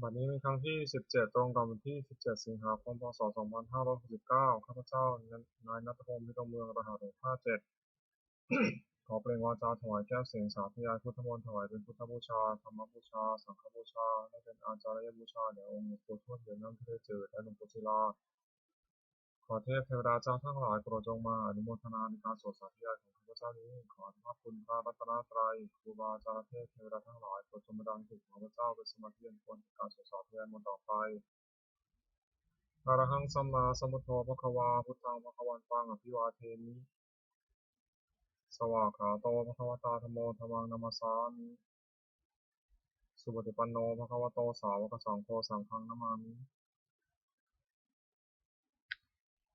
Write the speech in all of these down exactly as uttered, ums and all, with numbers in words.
บัดนี้เป็นครั้งที่ สิบเจ็ด ตรงกับวันที่ สิบเจ็ด สิงหาคม พ.ศ. สองพันห้าร้อยหกสิบเก้า ข้าพเจ้า นายณัฐพงษ์ เพชรดวงเมือง รหัส หกห้าเจ็ด ขอเปล่งวาจาถวายแก้วเสียงสาธยายพุทธมนต์ ถวายเป็นพุทธบูชา ธรรมบูชา สังฆบูชา และเป็นอาจาริยบูชาแด่องค์หลวงปู่ทวดเหรียญน้ำทะเลจืด และหลวงปู่ศิลา ขอเทพเทวดาเจ้าทั้งหลายโปรดจงมาอนุโมทนาในการสวดสาธยายของข้าพเจ้านี้ ขออนุภาพคุณพระรัตนตรัย ครูบาอาจารย์ เทพเทวดาทั้งหลายโปรดจงบันดาลจิตของข้าพเจ้าเป็นสมาธิอันควรแก่การสวดสาธยายมนต์ต่อไป Arahaṃ sammāsambuddho bhagavā, buddhaṃ bhagavantaṃ abhivādemi. Svākkhāto bhagavatā dhammo, dhammaṃ namassāmi. Supaṭipanno bhagavato sāvakasaṅgho, saṅghaṃ namāmi.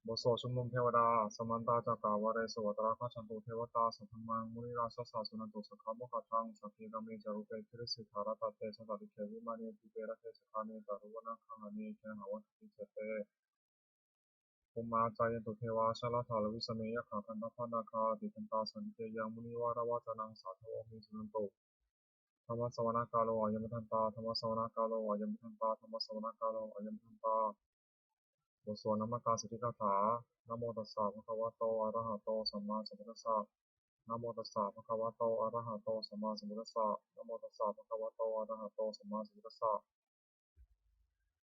บทสวดชุมนุมเทวดา Samantā cakkavāḷesu atrāgacchantu devatā, saddhammaṃ munirājassa suṇantu saggamokkhadaṃ. Sagge kāme ca rūpe girisikharataṭe cantalikkhe vimāne, dīpe raṭṭhe ca gāme taruvanagahane gehavatthumhi khette, bhummā cāyantu devā jalathalavisame yakkhagandhabbanāgā, tiṭṭhantā santike yaṃ munivaravacanaṃ sādhavo me suṇantu. Dhammassavanakālo ayambhadantā, dhammassavanakālo ayambhadantā, dhammassavanakālo ayambhadantā. บทสวดนมการสิทธิคาถา Namo tassa bhagavato arahato sammāsambuddhassa. Namo tassa bhagavato arahato sammāsambuddhassa. Namo tassa bhagavato arahato sammāsambuddhassa.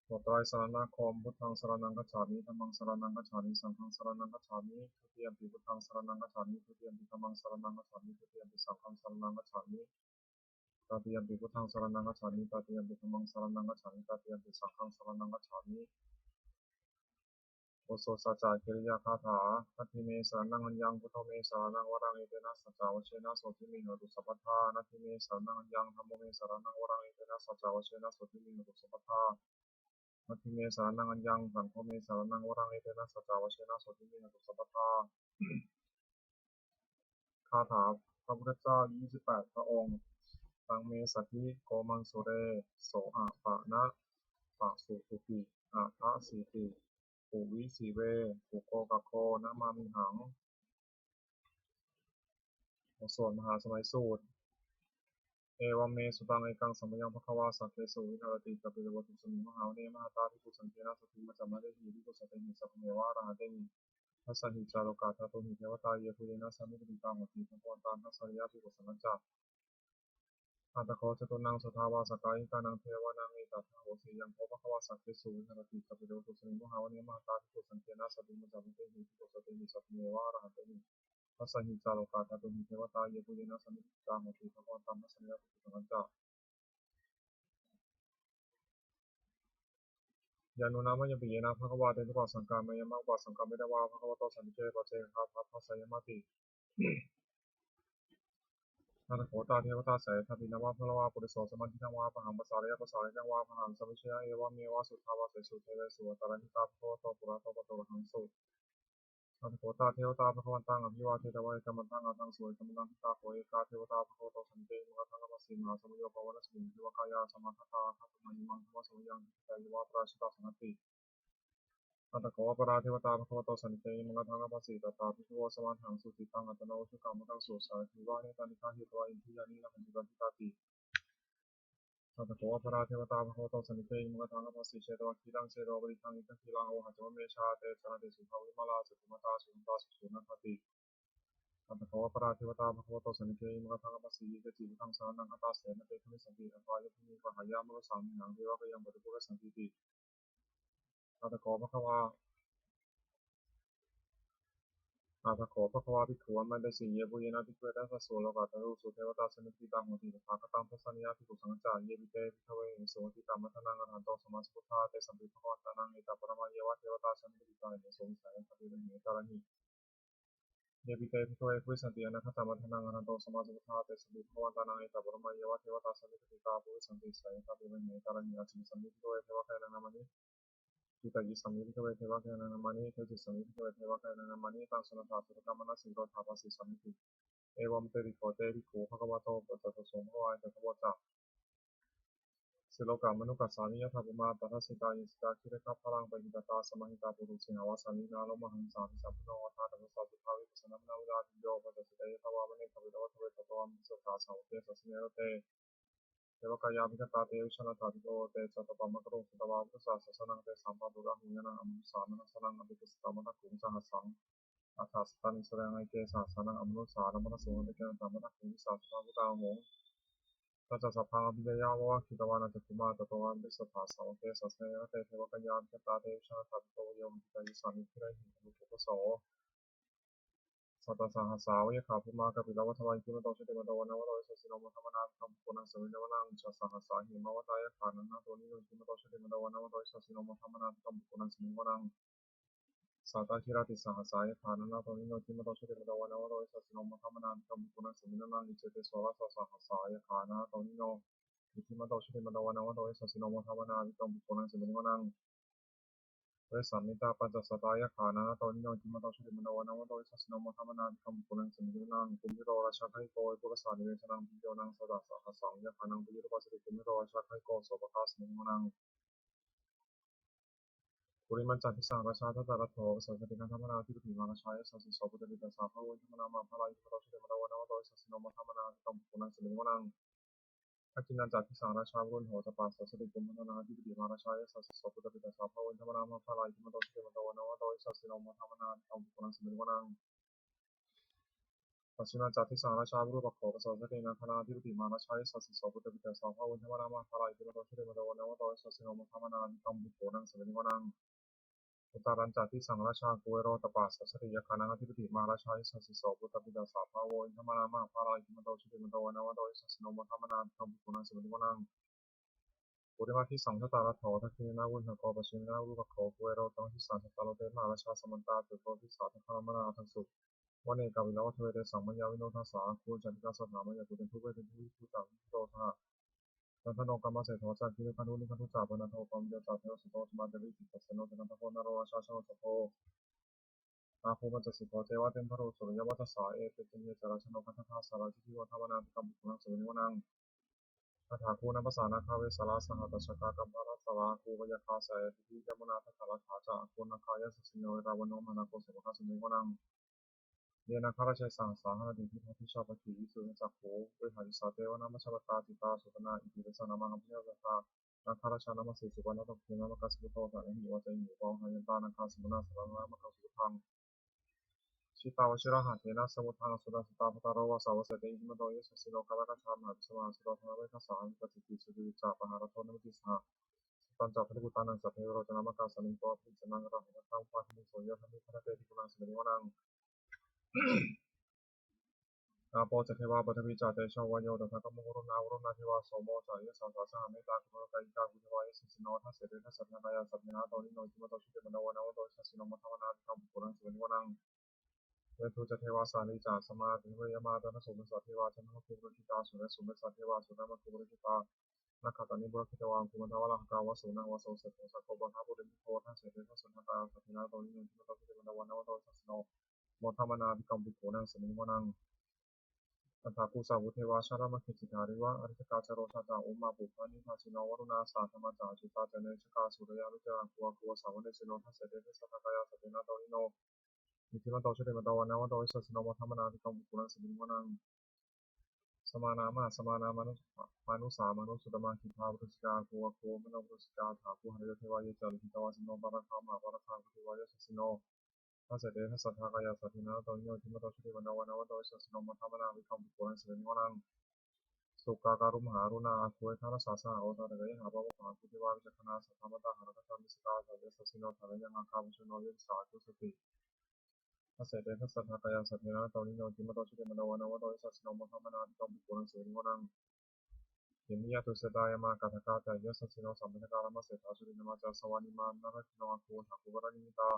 บทไตรสรณคมน์ Buddhaṃ saraṇaṃ gacchāmi, dhammaṃ saraṇaṃ gacchāmi, saṅghaṃ saraṇaṃ gacchāmi. Dutiyampi buddhaṃ saraṇaṃ gacchāmi, dutiyampi dhammaṃ saraṇaṃ gacchāmi, dutiyampi saṅghaṃ saraṇaṃ gacchāmi. Tatiyampi buddhaṃ saraṇaṃ gacchāmi, tatiyampi dhammaṃ saraṇaṃ gacchāmi, tatiyampi saṅghaṃ saraṇaṃ gacchāmi. บทสวดสัจจะกิริยาคาถา Natthi me saraṇaṃ aññaṃ, buddho me saraṇaṃ varaṃ, etena saccavajjena sotthi me hotu sabbadā. Natthi me saraṇaṃ aññaṃ, dhammo me saraṇaṃ varaṃ, etena saccavajjena sotthi me hotu sabbadā. Natthi me saraṇaṃ aññaṃ, saṅgho me saraṇaṃ varaṃ, etena saccavajjena sotthi me hotu sabbadā. คาถาพระพุทธเจ้า ยี่สิบแปด พระองค์ Taṃ me saddhi komaṃ sure, so'apaññapasututi, athasīti puvvisive, ukokakho namāmihaṃ. บทสวดมหาสมัยสูตร Evaṃ me sutaṃ. Ekaṃ samayaṃ bhagavā sakkesu viharati kapilavatthusmiṃ mahāvane mahatā bhikkhusaṅghena saddhiṃ pañcamattehi bhikkhusatehi sabbeheva arahantehi. Dasahi ca lokadhātūhi devatā yebhuyyena samitiṭṭhitā honti bhagavantaṃ dassanāya bhikkhusaṅghañca. Atha kho catunnaṃ suddhāvāsakāyikānaṃ devānaṃ etadahosi: Ayaṃ kho bhagavā sakkesu viharati kapilavatthusmiṃ mahāvane mahatā bhikkhusaṅghena saddhiṃ pañcamattehi bhikkhusatehi sabbeheva arahantehi. Dasahi ca lokadhātūhi devatā yebhuyyena samitiṭṭhitā honti bhagavantaṃ dassanāya bhikkhusaṅghañca. Yannūna mayampi yena bhagavā tenupasaṅkameyyāma, upasaṅkamitvā bhagavato santike paccekagāthā bhāseyyāmāti. Atha kho tā devatā seyyathāpi nāma balavā puriso sammiñjitaṃ vā bāhaṃ pasāreyya, pasāritaṃ vā bāhaṃ sammiñjeyya, evameva suddhāvāsesu devesu antarahitā bhagavato purato pāturahaṃsu. Atha kho tā devatā bhagavantaṃ abhivādetvā ekamantaṃ aṭṭhaṃsu. Ekamantaṃ ṭhitā kho ekā devatā bhagavato santike imaṃ gāthaṃ abhāsi: Mahāsamayo pavanasmiṃ, devakāyā samāgatā, āgatamha imaṃ dhammasamayaṃ, dakkhitāya devā aparājitasaṅghanti. Atha kho aparā devatā bhagavato santike imaṃ gāthaṃ abhāsi: Tatra bhikkhavo samādahaṃsu, cittaṃ attano ujukamakaṃsu, sārathīva nettāni gahetvā, indriyāni rakkhanti paṇḍitāti. Atha kho aparā devatā bhagavato santike imaṃ gāthaṃ abhāsi: Chetvā khīlaṃ chetvā palīghaṃ, indakhīlaṃ āvajjāvakā, te caranti suddhā vimalā, cakkhumatā sudantā susunāgāti. Atha kho aparā devatā bhagavato santike imaṃ gāthaṃ abhāsi: Ye keci buddhaṃ saraṇaṃ gatāse, na te gamissanti atthāya bhūmiṃ pahāya. Mānussaṃ viharanti devakāyaṃ, paṭibujjhati santīti. Atha kho bhagavā, atha kho bhagavā bhikkhū āmantesi: Yebhuyyena bhikkhave dasasu lokadhātūsu devatā sammiñjitā honti tathāgataṃ dassanāya bhikkhusaṅghañca. Yepi te bhikkhave ahesuṃ atītamaddhānaṃ arahanto sammāsambuddhā, tesampi bhagavantānaṃ etaparamāyeva devatā sammiñjitā ahesuṃ, seyyathāpi mayhaṃ etarahi. Yepi te bhikkhave bhavissanti anāgatamaddhānaṃ arahanto sammāsambuddhā, tesampi bhagavantānaṃ etaparamāyeva devatā sammiñjitā bhavissanti, seyyathāpi mayhaṃ etarahi. Ācikkhissāmi bhikkhave devakāyānaṃ nāmāni. Kittayissāmi bhikkhave devakāyānaṃ nāmāni. Desissāmi bhikkhave devakāyānaṃ nāmāni. Taṃ suṇātha sādhukaṃ manasikarotha bhāsissāmīti. Evaṃ paṭikkho te bhikkhū bhagavato paccassosuṃ. Bhagavā etadavoca: Silokamanukassāmi, yattha bhummā tadassitā; ye sitā girigabbharaṃ, pahitattā samāhitā. Puthū sīhāva sallīnā, lomahaṃsābhisambhuno; odātamanasā suddhā, vippasannamanāvilā. Bhiyyo pañcasate ñatvā, vane kāpilavatthave; tato āmantayi satthā, sāvake sāsane rate. devakāyā abhikkantā, te vijānātha bhikkhavo. Te ca ātappamakaruṃ, sutvā buddhassa sāsanaṃ, tesampāturahu ñāṇaṃ, amanussāna dassanaṃ. Abhikkantā satamaddakkhuṃ, sahassaṃ atha sattariṃ. Sariṃ aneke sahassānaṃ, amanussānamaddasuṃ, santaddhammadakkhuṃ, disā sabbā phuṭā ahuṃ. Tañca sabbaṃ abhiññāya, vavakkhitvāna cakkhumā, tato āmantayi satthā, sāvake sāsane rate. Devakāyā abhikkantā, te vijānātha bhikkhavo, ye vohaṃ kittayissāmi, girāhi anupubbaso. Sattasahassā va yakkhā, bhummā kāpilavatthavā, iddhimanto jutimanto, vaṇṇavanto yasassino, modamānā abhikkāmuṃ, bhikkhūnaṃ samitiṃ vanaṃ. Chasahassā hemavatā, yakkhā nānattavaṇṇino, iddhimanto jutimanto, vaṇṇavanto yasassino, modamānā abhikkāmuṃ, bhikkhūnaṃ samitiṃ vanaṃ. Sātāgirā tisahassā, yakkhā nānattavaṇṇino, iddhimanto jutimanto, vaṇṇavanto yasassino, modamānā abhikkāmuṃ, bhikkhūnaṃ samitiṃ vanaṃ. Iccete soḷasasahassā, yakkhā nānattavaṇṇino, iddhimanto jutimanto, vaṇṇavanto yasassino, modamānā abhikkāmuṃ, bhikkhūnaṃ samitiṃ vanaṃ. Vessāmittā pañcasatā, yakkhā nānattavaṇṇino, iddhimanto jutimanto, vaṇṇavanto yasassino, modamānā abhikkāmuṃ, bhikkhūnaṃ samitiṃ vanaṃ. Kumbhīro rājagahiko, vepullassa nivesanaṃ, bhiyyo naṃ satasahassaṃ, yakkhānaṃ payirupāsati, kumbhīro rājagahiko, sopāga samitiṃ vanaṃ. Purimañca disaṃ rājā, dhataraṭṭho pasāsati, gandhabbānaṃ ādhipati, mahārājā yasassi so. Puttāpi tassa bahavo, indanāmā mahabbalā, iddhimanto jutimanto, vaṇṇavanto yasassino, modamānā abhikkāmuṃ, bhikkhūnaṃ samitiṃ vanaṃ. Dakkhiṇañca disaṃ rājā, virūḷho tappasāsati, kumbhaṇḍānaṃ ādhipati, mahārājā yasassi so. Puttāpi tassa bahavo, indanāmā mahabbalā, iddhimanto jutimanto, vaṇṇavanto yasassino, modamānā abhikkāmuṃ, bhikkhūnaṃ samitiṃ vanaṃ. Pacchimañca disaṃ rājā, virūpakkho pasāsati, nāgānaṃ ādhipati, mahārājā yasassi so. Puttāpi tassa bahavo, indanāmā mahabbalā, iddhimanto jutimanto, vaṇṇavanto yasassino, modamānā abhikkāmuṃ, bhikkhūnaṃ samitiṃ vanaṃ. Uttarañca disaṃ rājā, kuvero tappasāsati, yakkhānaṃ ādhipati, mahārājā yasassi so. Puttāpi tassa bahavo, indanāmā mahabbalā, iddhimanto jutimanto, vaṇṇavanto yasassino, modamānā abhikkāmuṃ, bhikkhūnaṃ samitiṃ vanaṃ. Purimaṃ disaṃ dhataraṭṭho, dakkhiṇena virūḷhako, pacchimena virūpakkho, kuvero uttaraṃ disaṃ. Cattāro te mahārājā, samantā caturo disā, daddallamānā aṭṭhaṃsu, vane kāpilavatthave. Tesaṃ māyāvino dāsā, āgū vañcanikā saṭhā, māyā kuṭeṇḍu veṭeṇḍu, viṭū ca viṭuṭo saha, candano kāmaseṭṭho ca, kinnughaṇḍu nighaṇḍu ca, panādo opamañño ca, devasūto ca mātali, cittaseno ca gandhabbo, naḷo rājā janosabho, āgū pañcasikho ceva, timbarū suriyavacchasā. Ete caññe ca rājāno, gandhabbā saha rājubhi, modamānā abhikkāmuṃ, bhikkhūnaṃ samitiṃ vanaṃ. Athāgū nābhasā nāgā, vesālā sahatacchakā, kambalassatarā āgū, pāyāgā saha ñātibhi, yāmunā dhataraṭṭhā ca, āgū nāgā yasassino, erāvaṇo mahānāgo, sopāga samitiṃ vanaṃ. Ye nāgarāje sahasā, haranti dibbā dijā pakkhi, visuddhacakkhū viharissante, vanaṃ majjhapattā citrā supaṇṇā iti, tesa nāmaṃ abhiññāya saha. Nāgarājānamāsi supaṇṇato, gandhabbānaṃ āgū saha, sopāga samitiṃ vanaṃ. Pacchimañca disaṃ rājā, virūpakkho pasāsati, nāgānaṃ ādhipati, mahārājā yasassi so. Puttāpi tassa bahavo, indanāmā mahabbalā, iddhimanto jutimanto, vaṇṇavanto yasassino, modamānā abhikkāmuṃ, bhikkhūnaṃ samitiṃ vanaṃ. Sattā vajirāhā hena, samuddaṃ asurā sitā, bhātaro vāsavassete, iddhimanto yasassino. Kālakañjā mahābhismā, asurā dānaveghasā, vepacitti sucitti ca, pahārādo namucī saha. Satañca baliputtānaṃ, sabbe verocanāmakā, sannayhitvā baliñjanaṃ, rāhubhaddamupāgamuṃ, seyyathīdha manu brūhi, bhikkhūnaṃ samitiṃ vanaṃ. Āpo ca devā paṭhavī ca, tejo vāyo tadāgamuṃ, varuṇā vāruṇā devā, somo ca yasasā saha. Mettākaruṇākāyikā, āgū devā yasassino, dasete dasadhā kāyā, sabbe nānattavaṇṇino, iddhimanto jutimanto, vaṇṇavanto yasassino, modamānā abhikkāmuṃ, bhikkhūnaṃ samitiṃ vanaṃ. Veṇḍū ca devā sahalī ca, asamā ca yāmā, candassūpanisā devā, candaṃ āgū purakkhitā, suriyassūpanisā devā, suriyamāgū purakkhitā, nakkhattāni purakkhitvā, āgū mandavalāhakā, vasūnaṃ vāsavo seṭṭho, sakkopāga purindado, dasete dasadhā kāyā, sabbe nānattavaṇṇino, iddhimanto jutimanto, vaṇṇavanto yasassino, modamānā abhikkāmuṃ, bhikkhūnaṃ samitiṃ vanaṃ. Athāgū sahabhū devā, jalamaggisikhāriva, ariṭṭhakā ca rojā ca, ummāpupphanibhāsino, varuṇā sahadhammā ca, accutā ca anejakā, sūleyyarucirā āgū, āgū vāsavanesino, dasete dasadhā kāyā, sabbe nānattavaṇṇino, iddhimanto jutimanto, vaṇṇavanto yasassino, modamānā abhikkāmuṃ, bhikkhūnaṃ samitiṃ vanaṃ. Samānā mahāsamānā, mānusā mānusuttamā, khiḍḍāpadūsikā āgū, āgū manopadūsikā. Athāgū harayo devā, ye ca lohitāva, sindhū pāmārā mahāpāragā, āgū devā yasassino, dasete dasadhā kāyā, sabbe nānattavaṇṇino, iddhimanto jutimanto, vaṇṇavanto yasassino, modamānā abhikkāmuṃ, bhikkhūnaṃ samitiṃ vanaṃ. Sukkā karumhā aruṇā, āgū ekadasā saha, odātagayhā pāmokkhā, āgū devā vicakkhaṇā, sadāmattā hāragajā missakā, yasassino thanayaṃ āgā, pajjunno ca disā āgū, sesāsūpati, dasete dasadhā kāyā, sabbe nānattavaṇṇino, iddhimanto jutimanto, vaṇṇavanto yasassino, modamānā abhikkāmuṃ, bhikkhūnaṃ samitiṃ vanaṃ. Khemiyā tusitā yāmā, kaṭṭhakā ca yasassino, lambitakā lāmaseṭṭhā, jotināmā ca āsavā, nimmānaratino āgū, athāgū paranimmitā,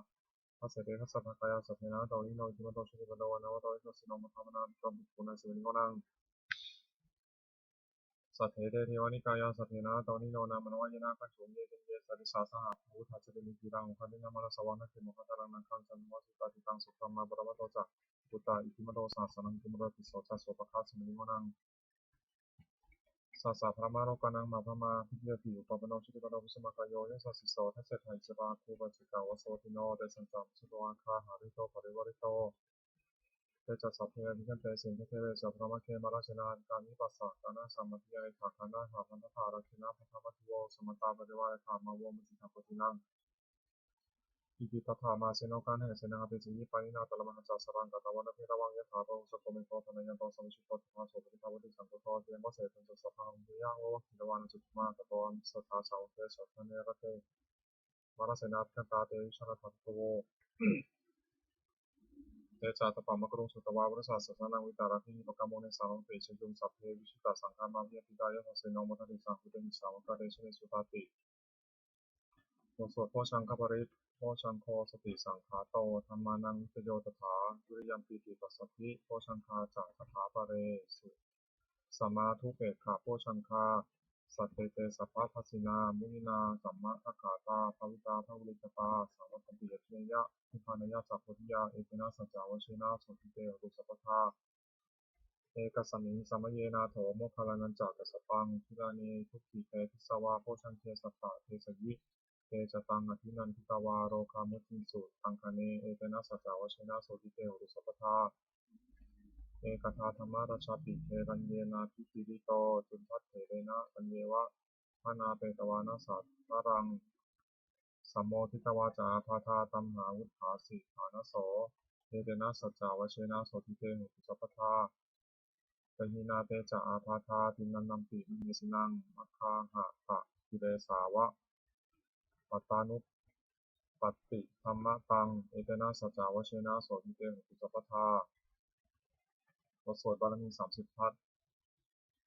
dasete dasadhā kāyā, sabbe nānattavaṇṇino, iddhimanto jutimanto, vaṇṇavanto yasassino, modamānā abhikkāmuṃ, bhikkhūnaṃ samitiṃ vanaṃ. Saṭṭhete devanikāyā, sabbe nānattavaṇṇino, nāmanvayena āgañchuṃ, ye caññe sadisā saha. Pavutthajātimakhīlaṃ, oghatiṇṇamanāsavaṃ, dakkhemoghataraṃ nāgaṃ, candaṃva suppabhātaṃ, subrahmā paramatto ca, puttāpi iddhimato saha sannayhiṃ, kumāro tisso ca, sopāga samitiṃ vanaṃ. Sahassabrahmalokānaṃ, mahābrahmābhitiṭṭhati, upapanno jutimanto, bhismākāyo yasassi so. Dasettha issarā āgū, paccekavasavattino, tesañca majjhato āga, hārito parivārito, Te ca sabbe abhikkante sainde deve sabrahmake mārasenā abhikkāmi. Passa ṭhānasammatthiyā etha gaṇhatha bandhatha rāgena bandhamatthu vo. Samantā parivāretha mā vo muñcittha bhāviraṃ. Iti tattha mārasenā kaṇhesayenna apesayi. Pāṇinā talamāhacca saraṃ katvāna bheravaṃ. Yathā pāvussako megho thanayanto savijjuko tadā so paccudāvatti saṅkuddho asayaṃvase. Tañca sabbaṃ abhiññāya vavakkhitvāna cakkhumā tato āmantayi satthā sāvake sāsane rate. Mārasenā abhikkantā te vijānātha bhikkhavo. Te ca ātappamakaruṃ sutvā buddhassa sāsanaṃ. Vītarāgehi pakkāmuṃ nesaṃ lomampi iñjayuṃ. Sabbe vijitasaṅgāmā bhayātītā yathāseno modanti saha bhūtehi sāvakā te janesutāti. บทสวดโพชฌังคปริตร Bojjhaṅgo satisaṅkhāto dhammānaṃ vicayo tathā viriyampīti passaddhi bojjhaṅgā ca tathāpare. Sammādhupekkhā bojjhaṅgā sattete sabbadassinā muninā sammadakkhātā bhāvitā bahulīkatā saṃvattanti abhiññāya nibbānāya ca bodhiyā. Etena saccavajjena sotthi te hotu sabbadā. Ekasmiṃ samaye nātho moggallānañca kassapaṃ gilāne dukkhite disvā bojjhaṅge satta desayi. Te ca taṃ abhinanditvā rogā mucciṃsu taṅkhaṇe. Etena saccavajjena sotthi te hotu sabbadā. Ekadā dhammarājāpi gelaññenābhipīḷito cundattherena taññeva bhaṇāpetvāna sādaraṃ sammoditvā ca ābādhā tamhā vuṭṭhāsi ṭhānaso. Etena saccavajjena sotthi te hotu sabbadā. Pahīnā te ca ābādhā tiṇṇannampi mahesinaṃ maggāhatakilesāva pattānuppattidhammataṃ. Etena saccavajjena sotthi te hotu sabbadā. บทสวดบารมีสามสิบทัศน์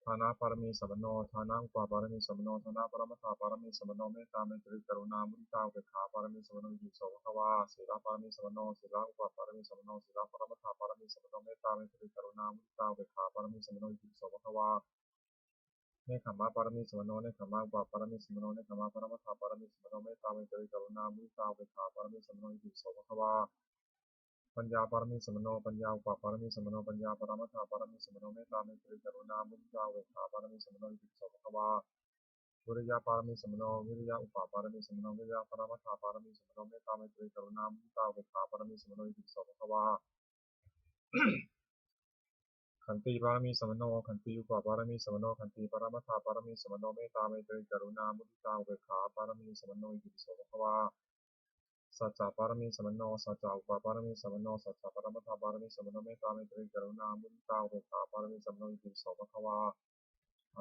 Dānaparamirsamano dānaupapāramisamano dānaparamatthapāramisamano mettā maitrī karuṇā muditā upekkhāpāramisamano itipi so bhagavā. Sīlapāramisamano sīlaupapāramisamano sīlaparamatthapāramisamano mettā maitrī karuṇā muditā upekkhāpāramisamano itipi so bhagavā. Nekkhammapāramisamano nekkhammaupapāramisamano nekkhammaparamatthapāramisamano mettā maitrī karuṇā muditā upekkhāpāramisamano itipi so bhagavā. Paññāpāramisamano paññāupapāramisamano paññāparamatthapāramisamano mettā maitrī karuṇā muditā upekkhāpāramisamano itipi so bhagavā. Viriyaparamisamano viriyaupapāramisamano viriyaparamatthaparamisamano mettā maitrī karuṇā muditā upekkhāparamisamano itipi so bhagavā. Khantiparamisamano khantiupapāramisamano khantiparamatthaparamisamano mettā maitrī karuṇā muditā upekkhāparamisamano itipi so bhagavā. Saccaparamisamano saccaupapāramisamano saccaparamatthapāramisamano mettā maitrī karuṇā muditā upekkhāparamisamano itipi so bhagavā.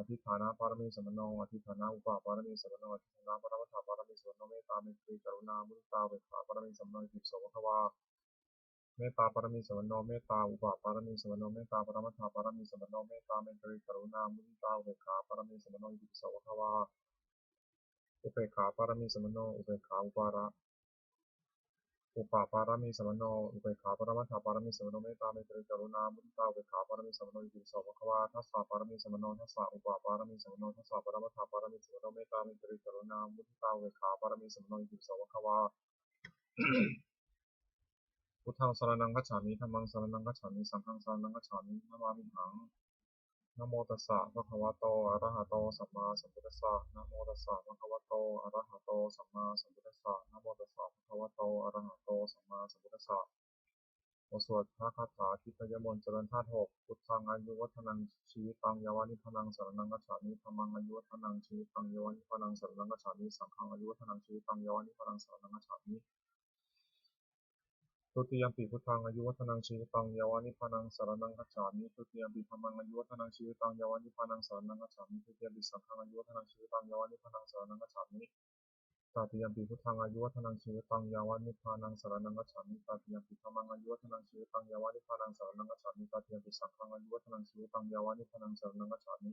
Adhiṭṭhānapāramisamano adhiṭṭhānaupapāramisamano adhiṭṭhānaparamatthapāramisamano mettā maitrī karuṇā muditā upekkhāparamisamano itipi so bhagavā. Mettāparamisamano mettāupapāramisamano mettāparamatthapāramisamano mettā maitrī karuṇā muditā upekkhāparamisamano itipi so bhagavā. Upekkhāparamisamano upekkhāupara upapāramisamano upekkhāparamatthapāramisamano mettā maitrī karuṇā muditā upekkhāparamisamano itipi so bhagavā. Dassaparamisamano dassaupapāramisamano dassaparamatthapāramisamano mettā maitrī karuṇā muditā upekkhāparamisamano itipi so bhagavā. Buddhaṃ saraṇaṃ gacchāmi dhammaṃ saraṇaṃ gacchāmi saṅghaṃ saraṇaṃ gacchāmi. Namāmihaṃ. Namo tassa bhagavato arahato sammāsambuddhassa. Namo tassa bhagavato arahato sammāsambuddhassa. Namo tassa bhagavato arahato sammāsambuddhassa. บทสวดพระคาถาทิพยมนต์เจริญธาตุหก Buddhaṃ āyuvaḍḍhanaṃ jīvitaṃ yāva nibbānaṃ saraṇaṃ gacchāmi. Dhammaṃ āyuvaḍḍhanaṃ jīvitaṃ yāva nibbānaṃ saraṇaṃ gacchāmi. Saṅghaṃ āyuvaḍḍhanaṃ jīvitaṃ yāva nibbānaṃ saraṇaṃ gacchāmi. Dutiyampi buddhaṃ āyuvaḍḍhanaṃ jīvitaṃ yāva nibbānaṃ saraṇaṃ gacchāmi. Dutiyampi dhammaṃ āyuvaḍḍhanaṃ jīvitaṃ yāva nibbānaṃ saraṇaṃ gacchāmi. Dutiyampi saṅghaṃ āyuvaḍḍhanaṃ jīvitaṃ yāva nibbānaṃ saraṇaṃ gacchāmi. Tatiyampi buddhaṃ āyuvaḍḍhanaṃ jīvitaṃ yāva nibbānaṃ saraṇaṃ gacchāmi. Tatiyampi dhammaṃ āyuvaḍḍhanaṃ jīvitaṃ yāva nibbānaṃ saraṇaṃ gacchāmi. Tatiyampi saṅghaṃ āyuvaḍḍhanaṃ jīvitaṃ yāva nibbānaṃ saraṇaṃ gacchāmi.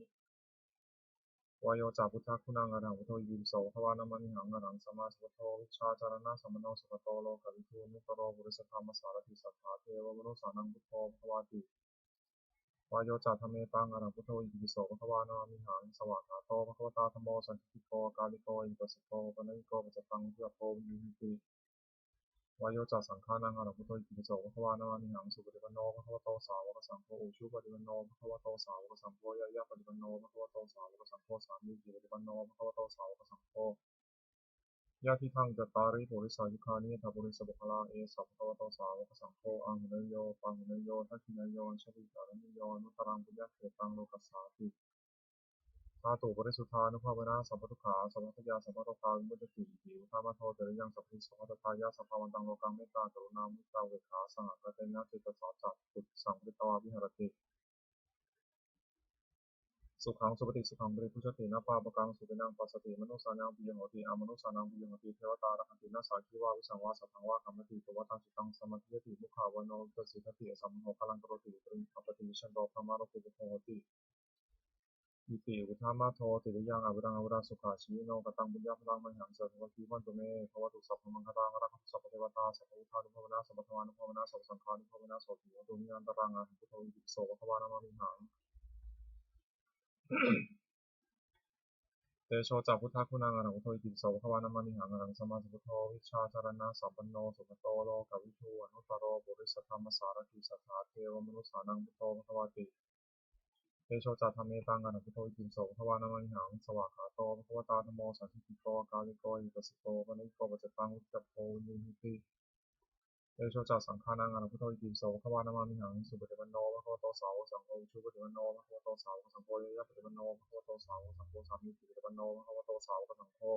Vāyo ca buddhaguṇaṃ arahaṃ buddho itipi so bhagavā namāmihaṃ. Arahaṃ sammāsambuddho vijjācaraṇasampanno sugato lokavidū anuttaro purisadammasārathi satthā devamanussānaṃ buddho bhagavāti. Vāyo ca dhammetaṃ arahaṃ buddho itipi so bhagavā namāmihaṃ. Svākkhāto bhagavatā dhammo sandiṭṭhiko akāliko ehipassiko opanayiko paccattaṃ veditabbo viññūhīti. Vāyo ca saṅghānaṃ arahaṃ buddho itipi so bhagavā namāmihaṃ. Supaṭipanno bhagavato sāvakasaṅgho, ujupaṭipanno bhagavato sāvakasaṅgho, ñāyapaṭipanno bhagavato sāvakasaṅgho, sāmīcipaṭipanno bhagavato sāvakasaṅgho, Yadidaṃ cattāri purisayugāni aṭṭha purisapuggalā, esa bhagavato sāvakasaṅgho, āhuneyyo pāhuneyyo dakkhiṇeyyo añjalikaraṇīyo anuttaraṃ puññakkhettaṃ lokassāti. Dhātuparisuddhānubhāvena sabbadukkhā sabbabhayā sabbarogā vimuccanti. Iti uddhamadho tiriyaṃ sabbadhi sabbattatāya sabbāvantaṃ lokaṃ mettā karuṇā muditā upekkhā sahagatena cetasā catuddisaṃ pharitvā viharati. Sukhaṃ supati, sukhaṃ paṭibujjhati, na pāpakaṃ supinaṃ passati, manussānaṃ piyo hoti, amanussānaṃ piyo hoti, devatā rakkhanti, nāssa aggi vā visaṃ vā satthaṃ vā kamati, tuvaṭaṃ cittaṃ samādhiyati, mukhavaṇṇo vippasīdati, asammūḷho kālaṃ karoti, uttariṃ appaṭivijjhanto brahmalokūpago hoti. Iti uddhamadho tiriyaṃ avaraṃ avarā sukhajīvino. Kataṃ puññaphalaṃ mayhaṃ sabbapāṇinaṃ bhavantu me. Bhavatu sabbamaṅgalaṃ, rakkhantu sabbadevatā, sabbabuddhānubhāvena sabbadhammānubhāvena sabbasaṅghānubhāvena sotthī hontu nirantaraṃ. Arahaṃ buddho itipi so bhagavā namāmihaṃ. Tejo ca buddhaguṇaṃ arahaṃ buddho itipi so bhagavā namāmihaṃ. Arahaṃ sammāsambuddho vijjācaraṇasampanno sugato lokavidū anuttaro purisadammasārathi satthā devamanussānaṃ buddho bhagavāti. Tejo ca dhammetaṃ arahaṃ buddho itipi so bhagavā namāmihaṃ. Svākkhāto bhagavatā dhammo sandiṭṭhiko akāliko ehipassiko opanayiko paccattaṃ veditabbo viññūhīti. Tejo ca saṅghānaṃ arahaṃ buddho itipi so bhagavā namāmihaṃ. Supaṭipanno bhagavato sāvakasaṅgho, ujupaṭipanno bhagavato sāvakasaṅgho, ñāyapaṭipanno bhagavato sāvakasaṅgho, sāmīcipaṭipanno bhagavato sāvakasaṅgho,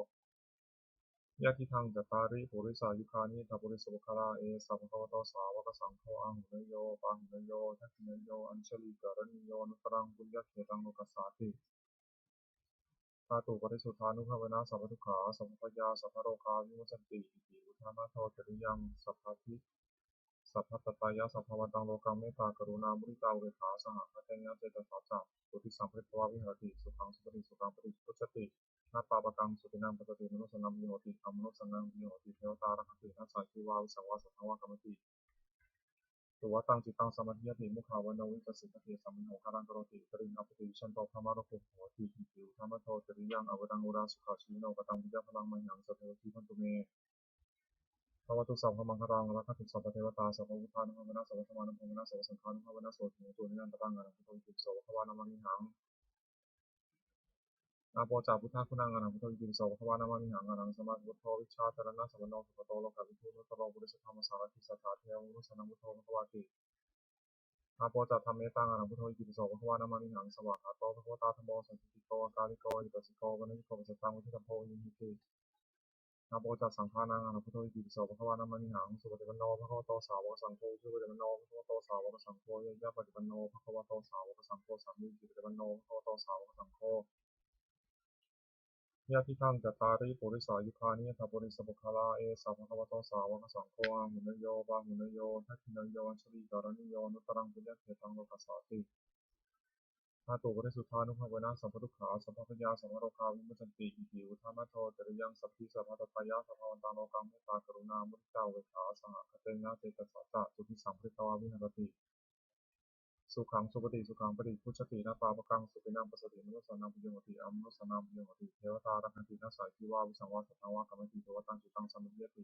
yadidaṃ cattāri purisayugāni aṭṭha purisapuggalā, esa bhagavato sāvakasaṅgho, āhuneyyo pāhuneyyo dakkhiṇeyyo añjalikaraṇīyo anuttaraṃ puññakkhettaṃ lokassāti. Dhātuparisuddhānubhāvena sabbadukkhā sabbabhayā sabbarogā vimuccanti. Iti uddhamadho tiriyaṃ sabbadhi sabbattatāya sabbāvantaṃ lokaṃ mettā karuṇā muditā upekkhā sahagatena cetasā catuddisaṃ pharitvā viharati. Sukhaṃ supati, sukhaṃ paṭibujjhati, na pāpakaṃ supinaṃ passati, manussānaṃ piyo hoti, amanussānaṃ piyo hoti, devatā rakkhanti, nāssa aggi vā visaṃ vā satthaṃ vā kamati, tuvaṭaṃ cittaṃ samādhiyati, mukhavaṇṇo vippasīdati, asammūḷho kālaṃ karoti, uttariṃ appaṭivijjhanto brahmalokūpago hoti. Iti uddhamadho tiriyaṃ avaraṃ avarā sukhajīvino. Kataṃ puññaphalaṃ mayhaṃ sabbapāṇinaṃ bhavantu me. Bhavatu sabbamaṅgalaṃ, rakkhantu sabbadevatā, sabbabuddhānubhāvena sabbadhammānubhāvena sabbasaṅghānubhāvena sotthī hontu nirantaraṃ. Arahaṃ buddho itipi so bhagavā namāmihaṃ. Āpo ca buddhaguṇaṃ arahaṃ buddho itipi so bhagavā namāmihaṃ. Arahaṃ sammāsambuddho vijjācaraṇasampanno sugato lokavidū anuttaro purisadammasārathi satthā devamanussānaṃ buddho bhagavāti. Āpo ca dhammetaṃ arahaṃ buddho itipi so bhagavā namāmihaṃ. Svākkhāto bhagavatā dhammo sandiṭṭhiko akāliko ehipassiko opanayiko paccattaṃ veditabbo viññūhīti. Āpo ca saṅghānaṃ arahaṃ buddho itipi so bhagavā namāmihaṃ. Supaṭipanno bhagavato sāvakasaṅgho, ujupaṭipanno bhagavato sāvakasaṅgho, ñāyapaṭipanno bhagavato sāvakasaṅgho, sāmīcipaṭipanno bhagavato sāvakasaṅgho, yadidaṃ cattāri purisayugāni aṭṭha purisapuggalā, esa bhagavato sāvakasaṅgho, āhuneyyo pāhuneyyo dakkhiṇeyyo añjalikaraṇīyo anuttaraṃ puññakkhettaṃ lokassāti. Dhātuparisuddhānubhāvena sabbadukkhā sabbabhayā sabbarogā vimuccanti. Iti uddhamadho tiriyaṃ sabbadhi sabbattatāya sabbāvantaṃ lokaṃ mettā karuṇā muditā upekkhā sahagatena cetasā catuddisaṃ pharitvā viharati. Sukhaṃ supati, sukhaṃ paṭibujjhati, na pāpakaṃ supinaṃ passati, manussānaṃ piyo hoti, amanussānaṃ piyo hoti, devatā rakkhanti, nāssa aggi vā visaṃ vā satthaṃ vā kamati, tuvaṭaṃ cittaṃ samādhiyati,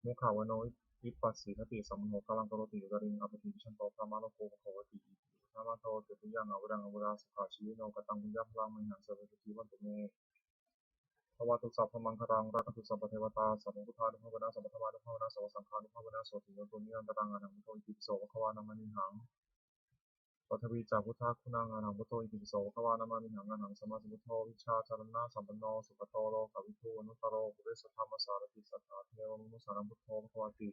mukhavaṇṇo vippasīdati, asammūḷho kālaṃ karoti, uttariṃ appaṭivijjhanto brahmalokūpago hoti. Iti uddhamadho tiriyaṃ avaraṃ avarā sukhajīvino. Kataṃ puññaphalaṃ mayhaṃ sabbapāṇinaṃ bhavantu me. Bhavatu sabbamaṅgalaṃ, rakkhantu sabbadevatā, sabbabuddhānubhāvena sabbadhammānubhāvena sabbasaṅghānubhāvena sotthī hontu nirantaraṃ. Arahaṃ buddho itipi so bhagavā namāmihaṃ. Pathavī ca buddhaguṇaṃ arahaṃ buddho itipi so bhagavā namāmihaṃ. Arahaṃ sammāsambuddho vijjācaraṇasampanno sugato lokavidū anuttaro purisadammasārathi satthā devamanussānaṃ buddho bhagavāti.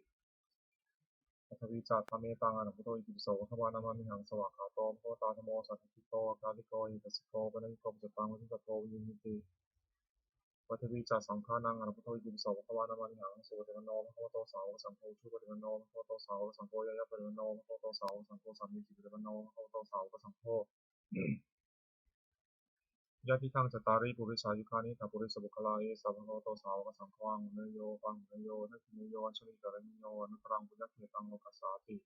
Pathavī ca dhammetaṃ arahaṃ buddho itipi so bhagavā namāmihaṃ. Svākkhāto bhagavatā dhammo sandiṭṭhiko akāliko ehipassiko opanayiko paccattaṃ veditabbo viññūhīti. Pathavī ca saṅghānaṃ arahaṃ buddho itipi so bhagavā namāmihaṃ. Supaṭipanno bhagavato sāvakasaṅgho, ujupaṭipanno bhagavato sāvakasaṅgho, ñāyapaṭipanno bhagavato sāvakasaṅgho, sāmīcipaṭipanno bhagavato sāvakasaṅgho, yadidaṃ cattāri purisayugāni aṭṭha purisapuggalā, esa bhagavato sāvakasaṅgho, āhuneyyo pāhuneyyo dakkhiṇeyyo añjalikaraṇīyo anuttaraṃ puññakkhettaṃ lokassāti.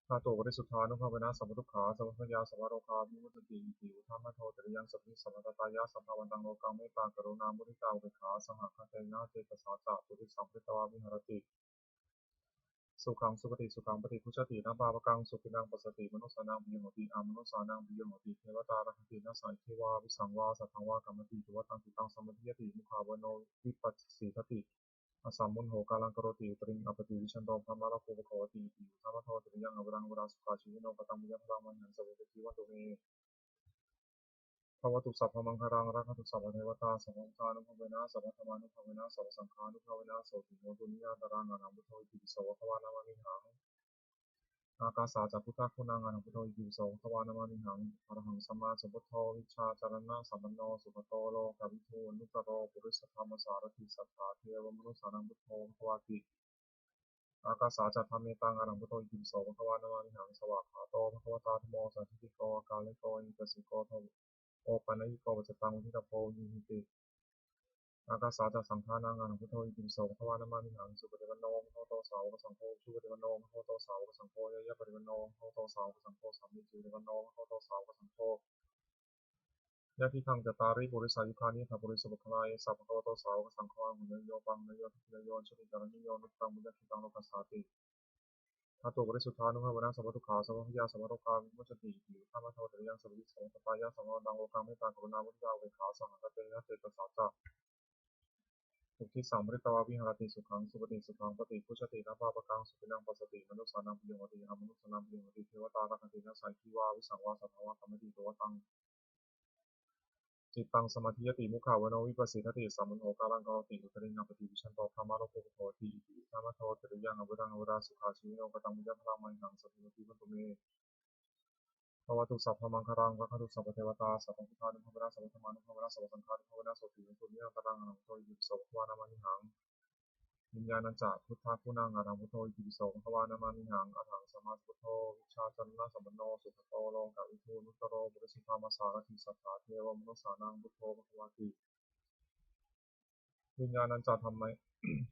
Dhātuparisuddhānubhāvena sabbadukkhā sabbabhayā sabbarogā vimuccanti. Iti uddhamadho tiriyaṃ sabbadhi sabbattatāya sabbāvantaṃ lokaṃ mettā karuṇā muditā upekkhā sahagatena cetasā catuddisaṃ pharitvā viharati. Sukhaṃ supati, sukhaṃ paṭibujjhati, na pāpakaṃ sukhinaṃ passati, manussānaṃ piyo hoti, amanussānaṃ piyo hoti, devatā rakkhanti, nāssa aggi vā visaṃ vā satthaṃ vā kamati, tuvaṭaṃ cittaṃ samādhiyati, mukhavaṇṇo vippasīdati, asammūḷho kālaṃ karoti, uttariṃ appaṭivijjhanto brahmalokūpago hoti. Iti uddhamadho tiriyaṃ averaṃ averā sukhajīvino. Kataṃ puññaphalaṃ mayhaṃ sabbe bhūtā jīvantu me. Bhavatu sabbamaṅgalaṃ, rakkhantu sabbadevatā, sabbabuddhānubhāvena, sabbadhammānubhāvena, sabbasaṅghānubhāvena, sotthī hontu nirantaraṃ. Arahaṃ buddho itipi so bhagavā namāmihaṃ. Ākāsā ca buddhaguṇaṃ, arahaṃ buddho itipi so bhagavā namāmihaṃ. Arahaṃ sammāsambuddho vijjācaraṇasampanno sugato lokavidū anuttaro purisadammasārathi satthā devamanussānaṃ buddho bhagavāti. Ākāsā ca dhammetaṃ, arahaṃ buddho itipi so bhagavā namāmihaṃ. Svākkhāto bhagavatā dhammo sandiṭṭhiko akāliko ehipassiko opanayiko paccattaṃ veditabbo viññūhīti. Ākāsā ca saṅghānaṃ, arahaṃ buddho itipi so bhagavā namāmihaṃ. Supaṭipanno bhagavato sāvakasaṅgho, ujupaṭipanno bhagavato sāvakasaṅgho, ñāyapaṭipanno bhagavato sāvakasaṅgho, sāmīcipaṭipanno bhagavato sāvakasaṅgho, yadidaṃ cattāri purisayugāni aṭṭha purisapuggalā, esa bhagavato sāvakasaṅgho, āhuneyyo pāhuneyyo dakkhiṇeyyo añjalikaraṇīyo anuttaraṃ puññakkhettaṃ lokassāti. Dhātuparisuddhānubhāvena sabbadukkhā sabbabhayā sabbarogā vimuccanti. Iti uddhamadho tiriyaṃ sabbadhi sabbattatāya sabbasattāya sabbasambhavantaṃ lokaṃ mettā karuṇā muditā upekkhā sahagatena cetasā ca uddissaṃ pharitvā viharati. Sukhaṃ supati, sukhaṃ paṭibujjhati, na pāpakaṃ sukhinaṃ passati, manussānaṃ piyo hoti, amanussānaṃ piyo hoti, devatā rakkhanti, nāssa aggi vā visaṃ vā satthaṃ vā kamati, tuvaṭaṃ cittaṃ samādhiyati, mukhavaṇṇo vippasīdati, asammūḷho kālaṃ karoti, uttariṃ appaṭivijjhanto brahmalokūpago hoti. Iti uddhamadho tiriyaṃ averaṃ averā sukhajīvino. Kataṃ puññaphalaṃ mayhaṃ sabbe bhūtā jīvantu me. Bhavatu sabbamaṅgalaṃ, rakkhantu sabbadevatā, sabbabuddhānubhāvena, sabbadhammānubhāvena, sabbasaṅghānubhāvena, sotthī hontu nirantaraṃ. Arahaṃ buddho itipi so bhagavā namāmihaṃ. Viññāṇañca buddhaguṇaṃ, arahaṃ buddho itipi so bhagavā namāmihaṃ. Arahaṃ sammāsambuddho vijjācaraṇasampanno sugato lokavidū anuttaro purisadammasārathi satthā devamanussānaṃ buddho bhagavāti. Viññāṇañca dhamme-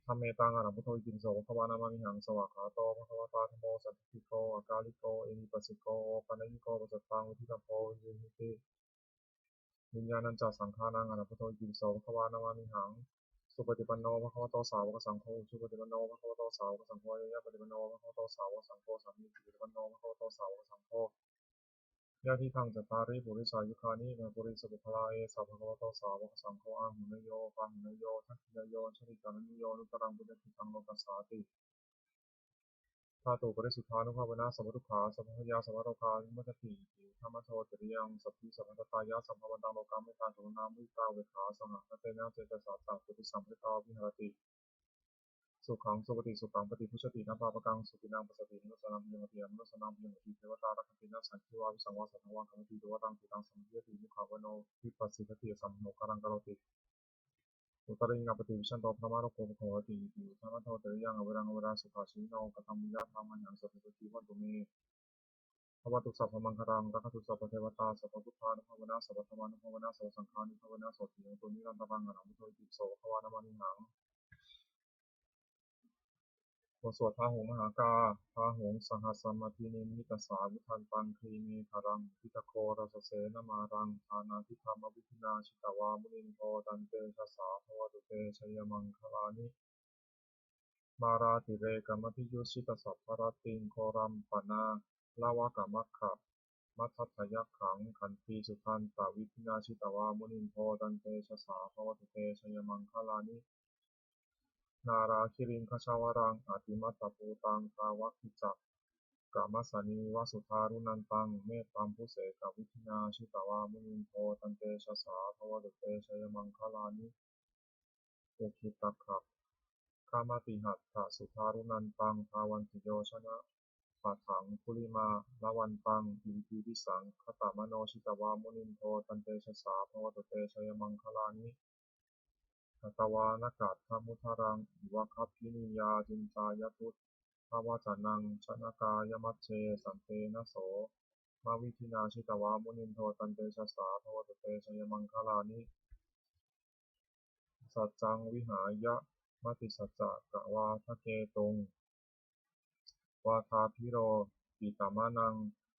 dhammetaṃ, arahaṃ buddho itipi so bhagavā namāmihaṃ. Svākkhāto bhagavatā dhammo sandiṭṭhiko akāliko ehipassiko opanayiko paccattaṃ veditabbo viññūhīti. Viññāṇañca saṅghānaṃ, arahaṃ buddho itipi so bhagavā namāmihaṃ. Supaṭipanno bhagavato sāvakasaṅgho, ujupaṭipanno bhagavato sāvakasaṅgho, ñāyapaṭipanno bhagavato sāvakasaṅgho, sāmīcipaṭipanno bhagavato sāvakasaṅgho, yadidaṃ cattāri purisayugāni aṭṭha purisapuggalā, esa bhagavato sāvakasaṅgho, āhuneyyo pāhuneyyo dakkhiṇeyyo añjalikaraṇīyo anuttaraṃ puññakkhettaṃ lokassāti. Dhātuparisuddhānubhāvena sabbadukkhā sabbabhayā sabbarogā vimuccanti. Iti uddhamadho tiriyaṃ sabbadhi sabbattatāya sabbasambhavantaṃ lokaṃ mettā karuṇā muditā upekkhā sahagatena cetasā ca uddissaṃ pharitvā viharati. Sukhaṃ supati, sukhaṃ paṭibujjhati, na pāpakaṃ sukhinaṃ passati, manussānaṃ piyo hoti, amanussānaṃ piyo hoti, devatā rakkhanti, nāssa aggi vā visaṃ vā satthaṃ vā kamati, tuvaṭaṃ cittaṃ samādhiyati, mukhavaṇṇo vippasīdati, asammūḷho kālaṃ karoti, uttariṃ appaṭivijjhanto brahmalokūpago hoti. Iti uddhamadho tiriyaṃ averaṃ averā sukhajīvino. Kataṃ puññaphalaṃ mayhaṃ sabbe bhūtā jīvantu me. Bhavatu sabbamaṅgalaṃ, rakkhantu sabbadevatā, sabbabuddhānubhāvena, sabbadhammānubhāvena, sabbasaṅghānubhāvena, sotthī hontu nirantaraṃ. Arahaṃ buddho itipi so bhagavā namāmihaṃ. บทสวดพาหุงมหากา Bāhuṃ sahassamabhinimmitasāvudhantaṃ, grīmekhalaṃ uditaghorasasenamāraṃ, dānādidhammavidhinā jitavā munindo, tantejasā bhavatu te jayamaṅgalāni. Mārātirekamabhiyujjhitasabbarattiṃ, ghorampanāḷavakamakkhamathaddhayakkhaṃ, khantīsudantavidhinā jitavā munindo, tantejasā bhavatu te jayamaṅgalāni. Nāḷāgiriṃ gajavaraṃ atimattabhūtaṃ, dāvaggicakkamasanīva sudāruṇantaṃ, mettambusekavidhinā jitavā munindo, tantejasā bhavatu te jayamaṅgalāni. Ukkhittakhaggamatihatthasudāruṇantaṃ, dhāvantiyojanapathaṅgulimālavantaṃ, iddhībhisaṅkhatamano jitavā munindo, tantejasā bhavatu te jayamaṅgalāni. Katvāna kaṭṭhamudaraṃ iva gabbhinīyā, ciñcāya duṭṭhavacanaṃ janakāyamajjhe, santena somavidhinā jitavā munindo, tantejasā bhavatu te jayamaṅgalāni. Saccaṃ vihāya matisaccakavādaketuṃ, vādābhiropitamanaṃ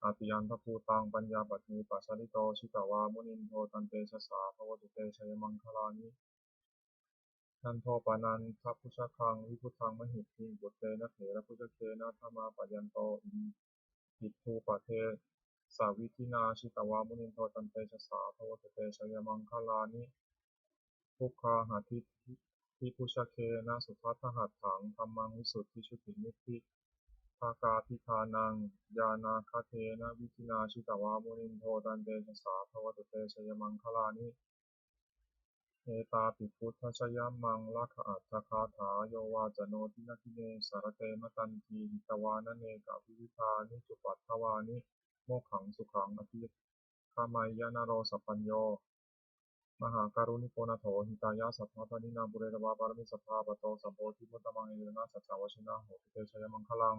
atiandhabhūtaṃ, paññāpadīpajalito jitavā munindo, tantejasā bhavatu te jayamaṅgalāni. Nandopanandabhujagaṃ vibudhaṃ mahiddhiṃ, puttena therabhujagena damāpayanto, iddhūpadesavidhinā jitavā munindo, tantejasā bhavatu te jayamaṅgalāni. Duggāhadiṭṭhibhujagena sudaṭṭhahatthaṃ, brahmaṃ visuddhijutimiddhibakābhidhānaṃ, ñāṇāgadena vidhinā jitavā munindo, tantejasā bhavatu te jayamaṅgalāni. Etāpi buddhajayamaṅgalaaṭṭhagāthā, yo vācano dinadine sarate matandī, hitvānanekavividhāni cupaddavāni, mokkhaṃ sukhaṃ adhigameyya naro sapañño. Mahākāruṇiko nātho, hitāya sabbapāṇinaṃ, pūretvā pāramī sabbā, patto sambodhimuttamaṃ, etena saccavajjena, hotu te jayamaṅgalaṃ.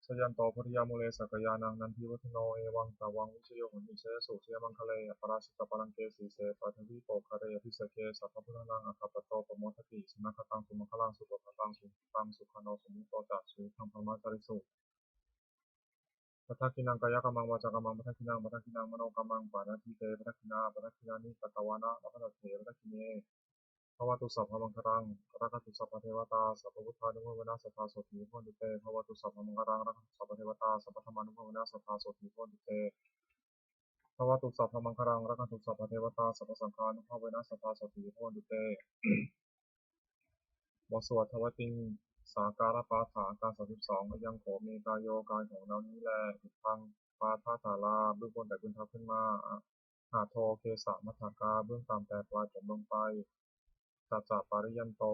Jayanto bodhiyā mūle, sakyānaṃ nandivaḍḍhano, evaṃ tvaṃ vijayo hohi, jayassu jayamaṅgale, aparājitapallaṅke, sīse paṭhavipokkhare, abhiseke sabbabuddhānaṃ, aggappatto pamodati. Sunakkhattaṃ sumaṅgalaṃ, supabhātaṃ suhuṭṭhitaṃ, sukhaṇo sumuhutto ca, suyiṭṭhaṃ brahmacārisu. Padakkhiṇaṃ kāyakammaṃ, vācākammaṃ padakkhiṇaṃ, padakkhiṇaṃ manokammaṃ, paṇidhī te padakkhiṇā. Padakkhiṇāni katvāna, labhantatthe padakkhiṇe. Bhavatu sabbamaṅgalaṃ, rakkhantu sabbadevatā, sabbabuddhānubhāvena, sadā sotthī bhavantu te. Bhavatu sabbamaṅgalaṃ, rakkhantu sabbadevatā, sabbadhammānubhāvena, sadā sotthī bhavantu te. Bhavatu sabbamaṅgalaṃ, rakkhantu sabbadevatā, sabbasaṅghānubhāvena, sadā sotthī bhavantu te. บทสวดทวติงสาการปาฐะ อาการ สามสิบสอง Ayaṃ kho me kāyo กายของเรานี้แล udhaṃ pādatalā เบื้องบนไต่พื้นเท้าขึ้นมา adho kesamatthakā เบื้องต่ำแต่ปลายผมลงไป saccapariyantā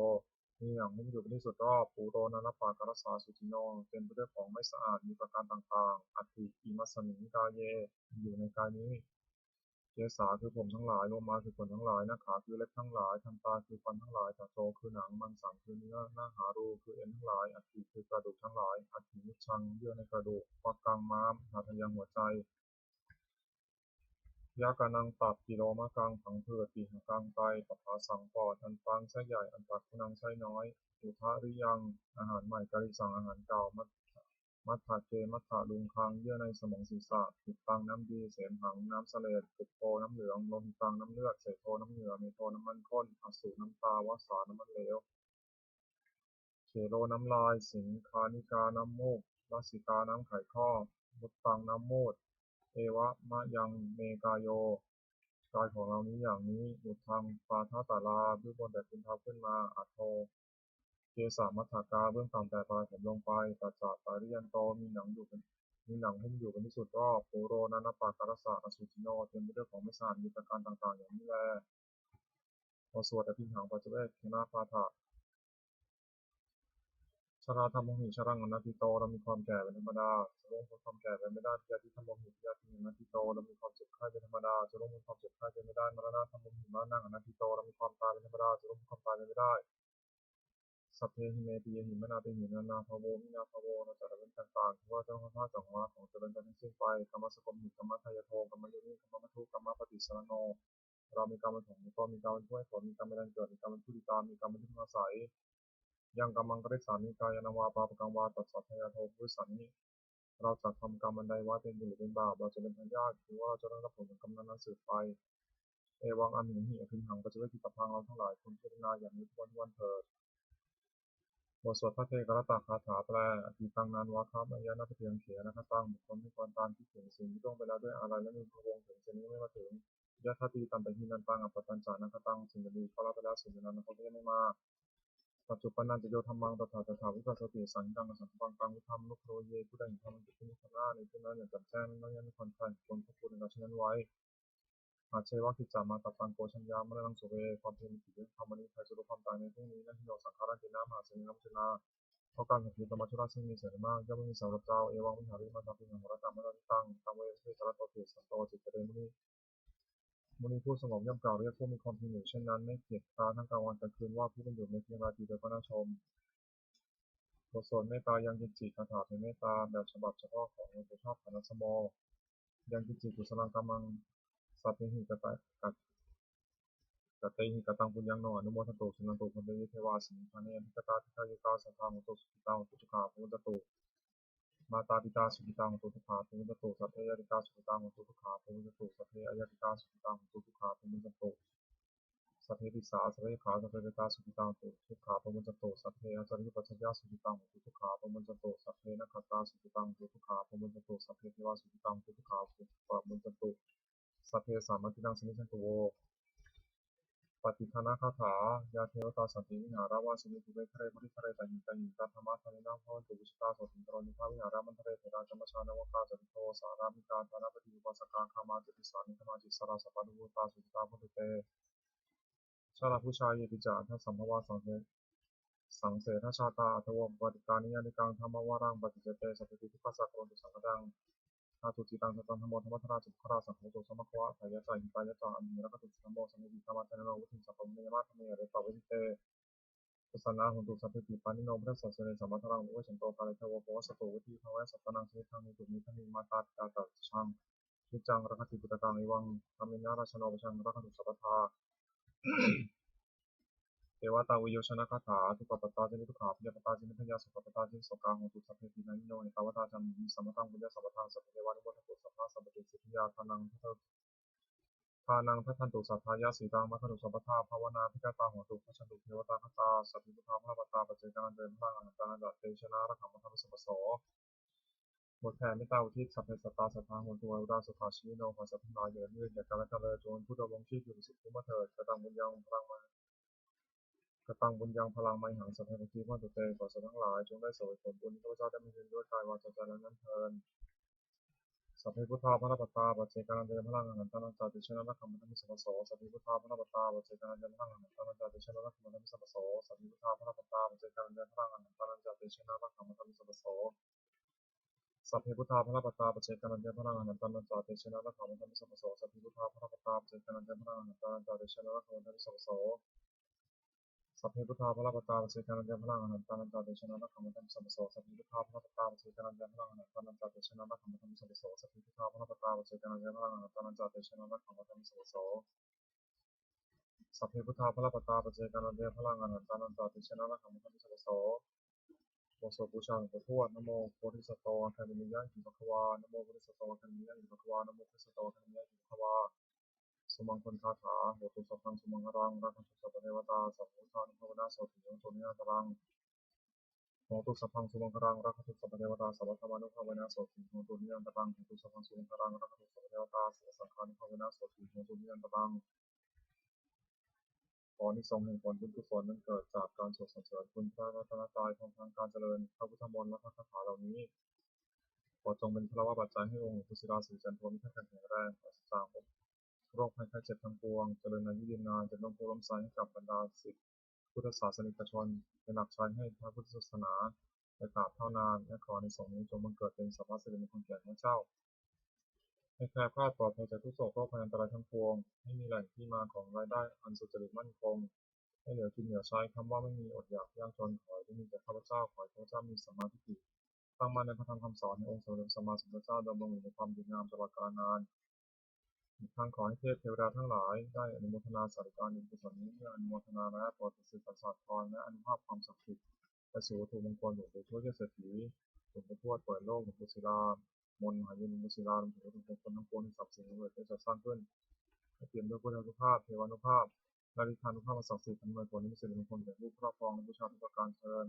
มีหนังหุ้มอยู่เป็นที่สุดรอบ pūro nānappakārassa asucino เต็มไปด้วยของไม่สะอาดมีประการต่างๆ atthi imasmiṃ kāye อยู่ในกายนี้ kesā คือผมทั้งหลาย lomā คือขนทั้งหลาย nakhā คือเล็บทั้งหลาย dantā คือฟันทั้งหลาย taco คือหนัง maṃsaṃ คือเนื้อ nahārū คือเอ็นทั้งหลาย aṭṭhī คือกระดูกทั้งหลาย aṭṭhimajjhaṃ เยื่อในกระดูก vakkaṃ ม้าม hadayaṃ หัวใจ yakanaṃ ตับ cilomakaṃ ผังผืด pihakaṃ ไต pabhāsaṃ ปอด dantaṃ ไส้ใหญ่ antaguṇaṃ ไส้น้อย udariyaṃ อาหารใหม่ karisaṃ อาหารเก่า maddhace maddhaluṅgaṃ เยื่อในสมองศีรษะ pittaṃ น้ำดี semhaṃ น้ำเสลด pubbo น้ำเหลือง lohitaṃ น้ำเลือด sedo น้ำเหงื่อ medo น้ำมันข้น assu น้ำตา vasā น้ำมันเหลว khelo น้ำลาย siṅghāṇikā น้ำมูก lasikā น้ำไขข้อ muttaṃ น้ำมูตร evamayaṃ me kāyo กายของเรานี้อย่างนี้ udhaṃ pādatalā เบื้องบนแต่พื้นเท้าขึ้นมา adho kesamatthakā เบื้องต่ำแต่ปลายผมลงไป saccapariyantā มีหนังอยู่เป็นมีหนังหุ้มอยู่เป็นที่สุดรอบ pūro nānappakārassa asucino เต็มไปด้วยของไม่สะอาดมีประการต่างๆ อย่างนี้แล บทสวดอภิณหังปัจจเวกขณปาฐะ Jarādhammomhi jaraṃ anatīto เรามีความแก่เป็นธรรมดา จะล่วงพ้นความแก่ไปไม่ได้ Byādhidhammomhi byādhiṃ anatīto เรามีความเจ็บไข้เป็นธรรมดา จะล่วงพ้นความเจ็บไข้ไปไม่ได้ Maraṇadhammomhi maraṇaṃ anatīto เรามีความตายเป็นธรรมดา จะล่วงพ้นความตายไปไม่ได้ Sabbehi me piyehi manāpehi nānābhāvo hīnābhāvo เราจะละเว้นต่างๆ ที่ว่าจะต้องพลาดจากของรักของเจริญกันทั้งสิ้นไป Kammassakomhi kammadāyādo kammayoni kammabandu kammapaṭisaraṇo เรามีกรรมเป็นของของตน มีกรรมเป็นผู้ให้ผล มีกรรมเป็นแดนเกิด มีกรรมเป็นผู้ติดตาม มีกรรมเป็นที่พึ่งอาศัย Yaṃ kammaṃ karissāmi kāyaṃ vā pāpakaṃ vā tassa dāyādo bhavissāmi เราจะทำกรรมอันใดไว้เป็นบุญหรือเป็นบาป เราจะเป็นทายาท หรือว่าเราจะได้รับผลของกรรมนั้นๆ สืบไป Evaṃ amhehi abhiṇhaṃ paccavekkhitabbā เราทั้งหลายควรพิจารณาอย่างนี้ทุกวันๆ เถิด บทสวดภัทเทกรัตตคาถาแปล Atītaṃ nānvāgameyya nappaṭikaṅkhe anāgataṃ บุคคลไม่ควรตามคิดถึงสิ่งที่ล่วงไปแล้วด้วยอาลัยและมีพะวงถึงสิ่งที่ยังไม่มาถึง Yadatītampahīnantaṃ appattañca anāgataṃ สิ่งอดีตก็ละไปแล้ว สิ่งอนาคตก็ยังไม่มา Paccuppannañca yo dhammaṃ tattha tattha vipassati สังคิตัง อสังคปะปัง viddhā manubrūhaye ผู้ใดเห็นธรรมอันเกิดขึ้นที่ตรงหน้าในที่นั้นอย่างแจ่มแจ้ง นั้นย่อมไม่คลอนแคลน ควรพอกพูนในการเช่นนั้นไว้ Ajjeva kiccamātappaṃ ko jaññā maraṇaṃ suve ความเพียรเป็นกิจที่ต้องทำวันนี้ ใครจะรู้ความตายในพรุ่งนี้ Na hi no saṅgarantena mahāsenena maccunā เพราะการขัดขืนต่อมัจจุราชซึ่งมีเสนามาก ย่อมไม่มีสำหรับเรา Evaṃ vihāriṃ matāpiṃ ahorattamatanditaṃ taṃ ve bhaddekarattoti santo ācikkhate muni มุนีผู้สงบย่อมกล่าวเรียกผู้มีความเพียรอยู่เช่นนั้น ไม่เกียจคร้านทั้งกลางวันกลางคืน ว่าผู้เป็นอยู่เพียงราตรีเดียวก็น่าชม บทสวดเมตตายังกิญจิ คาถาแผ่เมตตาแบบฉบับเฉพาะของหลวงปู่ชอบ ฐานะสโม Yaṃ kiñci kusalaṃ kammaṃ sabbehi kata- kat- katehi kataṃ puññaṃ no anumodantu suṇantu bhonto ye devā asmiṃ ṭhāne adhigatā dīghāyukā sadā hontu sukhitā hontu sukhaṇā bhavantu. Mātāpitā sukhitā hontu sukhaṇā bhavantu. Sabbe ñātikā sukhitā hontu sukhaṇā bhavantu. Sabbe aññātikā sukhitā hontu sukhaṇā bhavantu. Sabbe disā sabbe yakkhā sabbe petā sukhitā hontu dukkhā pamuñcantu. Sabbe ācariyupajjhāyā sukhitā hontu dukkhā pamuñcantu. Sabbe nakkhattā sukhitā hontu dukkhā pamuñcantu. Sabbe devā sukhitā hontu dukkhā pamuñcantu. Sabbe sampattīnaṃ samijjhantu vo. Pattidānagāthā. Yā devatā santi vihāravāsinī, pubbe ghare bodhighare tahiṃ tahiṃ, tā dhammadānena bhavantu pūjitā, sotthiṃ karontedha vihāramaṇḍale. Therā ca majjhā navakā ca bhikkhavo, sārāmikā dānapatī upāsakā, gāmā ca desā nigamā ca issarā, sappāṇabhūtatā sukhitā hontu te. Jalābujā yepi ca aṇḍasambhavā, saṃse- saṃsedajātā athavopapātikā, niyyānikaṃ dhammavaraṃ paṭicca te, sabbepi dukkhassa karontu saṅkhātaṃ. Ṭhātu cittaṃ sataṃ dhammo, dhammaddharā ca puggalā, saṅgho ujukamakappā atthāya ca hitāya ca. Amhe rakkhatu saddhammo, sabbepi dhammā daḷheno, vuḍḍhiṃ sampāpuṇeyyāma, dhamme ariyatapakkhitāyuṃ te pasannā hontu. Sabbepi pāṇino buddhasāsane, sammā dhāraṃ pavecchanto kālantaro pavassatu. Vuḍḍhibhāvena sattānaṃ samiddhaṃ netu medaniṃ, mātā pitā ca atrajaṃ niccaṃ rakkhanti puttakaṃ, evaṃ dhammena rājāno pajaṃ rakkhantu sabbadā. Devatāuyyojanagāthā. Dukkhappattā ca niddukkhā, bhayappattā ca nibbhayā, sokappattā ca nissokā hontu sabbepi pāṇino. Ettāvatā ca amhehi sambhataṃ puññasampadaṃ, sabbe devānumodantu sabbasampattisiddhiyā. Dānaṃ dada- dānaṃ dadantu saddhāya, sīlaṃ rakkhantu sabbadā, bhāvanābhiratā hontu, gacchantu devatāgatā. Sabbe buddhā balappattā paccekānañca yaṃ balaṃ, arahantānañca tejena rakkhaṃ bandhāmi sabbaso. บทแผ่เมตตาอุทิศ Sabbe sattā sadā hontu averā sukhajīvino. ขอสัตว์ทั้งหลายอย่าได้มีเวรแก่กันและกันเลย จงเป็นผู้ดำรงชีพอยู่เป็นสุขทุกเมื่อเถิด Kataṃ puññaṃ phalaṃ ma- kataṃ puññaṃ phalaṃ mayhaṃ sabbe bhāgī bhavantu te. ขอสัตว์ทั้งหลายจงได้เสวยผลบุญที่ข้าพเจ้าได้บำเพ็ญด้วยกายวาจาใจแล้วนั้นเทอญ Sabbe buddhā balappattā paccekānañca yaṃ balaṃ, arahantānañca tejena rakkhaṃ bandhāmi sabbaso. Sabbe buddhā balappattā paccekānañca yaṃ balaṃ, arahantānañca tejena rakkhaṃ bandhāmi sabbaso. Sabbe buddhā balappattā paccekānañca yaṃ balaṃ, arahantānañca tejena rakkhaṃ bandhāmi sabbaso. Sabbe buddhā balappattā paccekānañca yaṃ balaṃ, arahantānañca tejena rakkhaṃ bandhāmi sabbaso. Sabbe buddhā balappattā paccekānañca yaṃ balaṃ, arahantānañca tejena rakkhaṃ bandhāmi sabbaso. Sabbe buddhā balappattā paccekānañca yaṃ balaṃ, arahantānañca tejena rakkhaṃ bandhāmi sabbaso. Sabbe buddhā balappattā paccekānañca yaṃ balaṃ, arahantānañca tejena rakkhaṃ bandhāmi sabbaso. Sabbe buddhā balappattā paccekānañca yaṃ balaṃ, arahantānañca tejena rakkhaṃ bandhāmi sabbaso. Sabbe buddhā balappattā paccekānañca yaṃ balaṃ, arahantānañca tejena rakkhaṃ bandhāmi sabbaso. บทสวดบูชาหลวงปู่ทวด Namo bodhisatto āgantimāya iti bhagavā. Namo bodhisatto āgantimāya iti bhagavā. Namo bodhisatto āgantimāya iti bhagavā. Sumaṅgalagāthā. Hotu sabbaṃ sumaṅgalaṃ, rakkhantu sabbadevatā, sabbabuddhānubhāvena sotthī hontu nirantaraṃ. Hotu sabbaṃ sumaṅgalaṃ, rakkhantu sabbadevatā, sabbadhammānubhāvena sotthī hontu nirantaraṃ. Hotu sabbaṃ sumaṅgalaṃ, rakkhantu sabbadevatā, sabbasaṅghānubhāvena sotthī hontu nirantaraṃ. ขออานิสงส์แห่งผลบุญกุศลนั้นเกิดจากการสวดสรรเสริญคุณพระรัตนตรัย พร้อมทั้งการเจริญพระพุทธมนต์และพระคาถาเหล่านี้ ขอจงเป็นพลวปัจจัยให้องค์หลวงปู่ศิลา สิริจันโท มีท่าตุขันธ์แข็งแรง ปราศจากโรคภัยไข้เจ็บทั้งปวง เจริญอายุยืนนาน จนร่มโพธิ์ร่มไทรให้กับบรรดาศิษย์พุทธศาสนิกชน เป็นหลักชัยให้พระพุทธศาสนา และตราบเท่านาน และขออานิสงส์นี้จงบังเกิดเป็นสัพพะสิริมงคลแก่ข้าพเจ้า ให้แคล้วคลาดปลอดภัยจากทุกโศกโรคภัยอันตรายทั้งปวง ให้มีแหล่งที่มาของรายได้อันสุจริตมั่นคง ให้เหลือกินเหลือใช้ คำว่าไม่มีอดอยากยากจน ขอให้ไม่มีแก่ข้าพเจ้า ขอให้ข้าพเจ้ามีสัมมาทิฏฐิ ตั้งมั่นในพระธรรมคำสอนแห่งองค์สมเด็จพระสัมมาสัมพุทธเจ้า ดำรงอยู่ในความดีงามตลอดกาลนาน อีกทั้งขอให้เทพเทวดาทั้งหลายได้อนุโมทนาสาธุการอุทิศกุศลนี้ เมื่ออนุโมทนาแล้วโปรดประสิทธิ์ประสาทพรและอานุภาพความศักดิ์สิทธิ์ไปสู่วัตถุมงคลหลวงปู่ทวดยอดเศรษฐี หลวงปู่ทวดเปิดโลก หลวงปู่ศิลา มนต์มหาเย็น หลวงปู่ศิลา รวมถึงวัตถุมงคลทั้งปวงที่ศักดิ์สิทธิ์สำเร็จได้จัดสร้างขึ้น ให้เปี่ยมด้วยพุทธานุภาพ เทวานุภาพ และฤทธานุภาพอันศักดิ์สิทธิ์ อำนวยผลให้มีสิริมงคลแก่ผู้ครอบครองและบูชาทุกประการเทอญ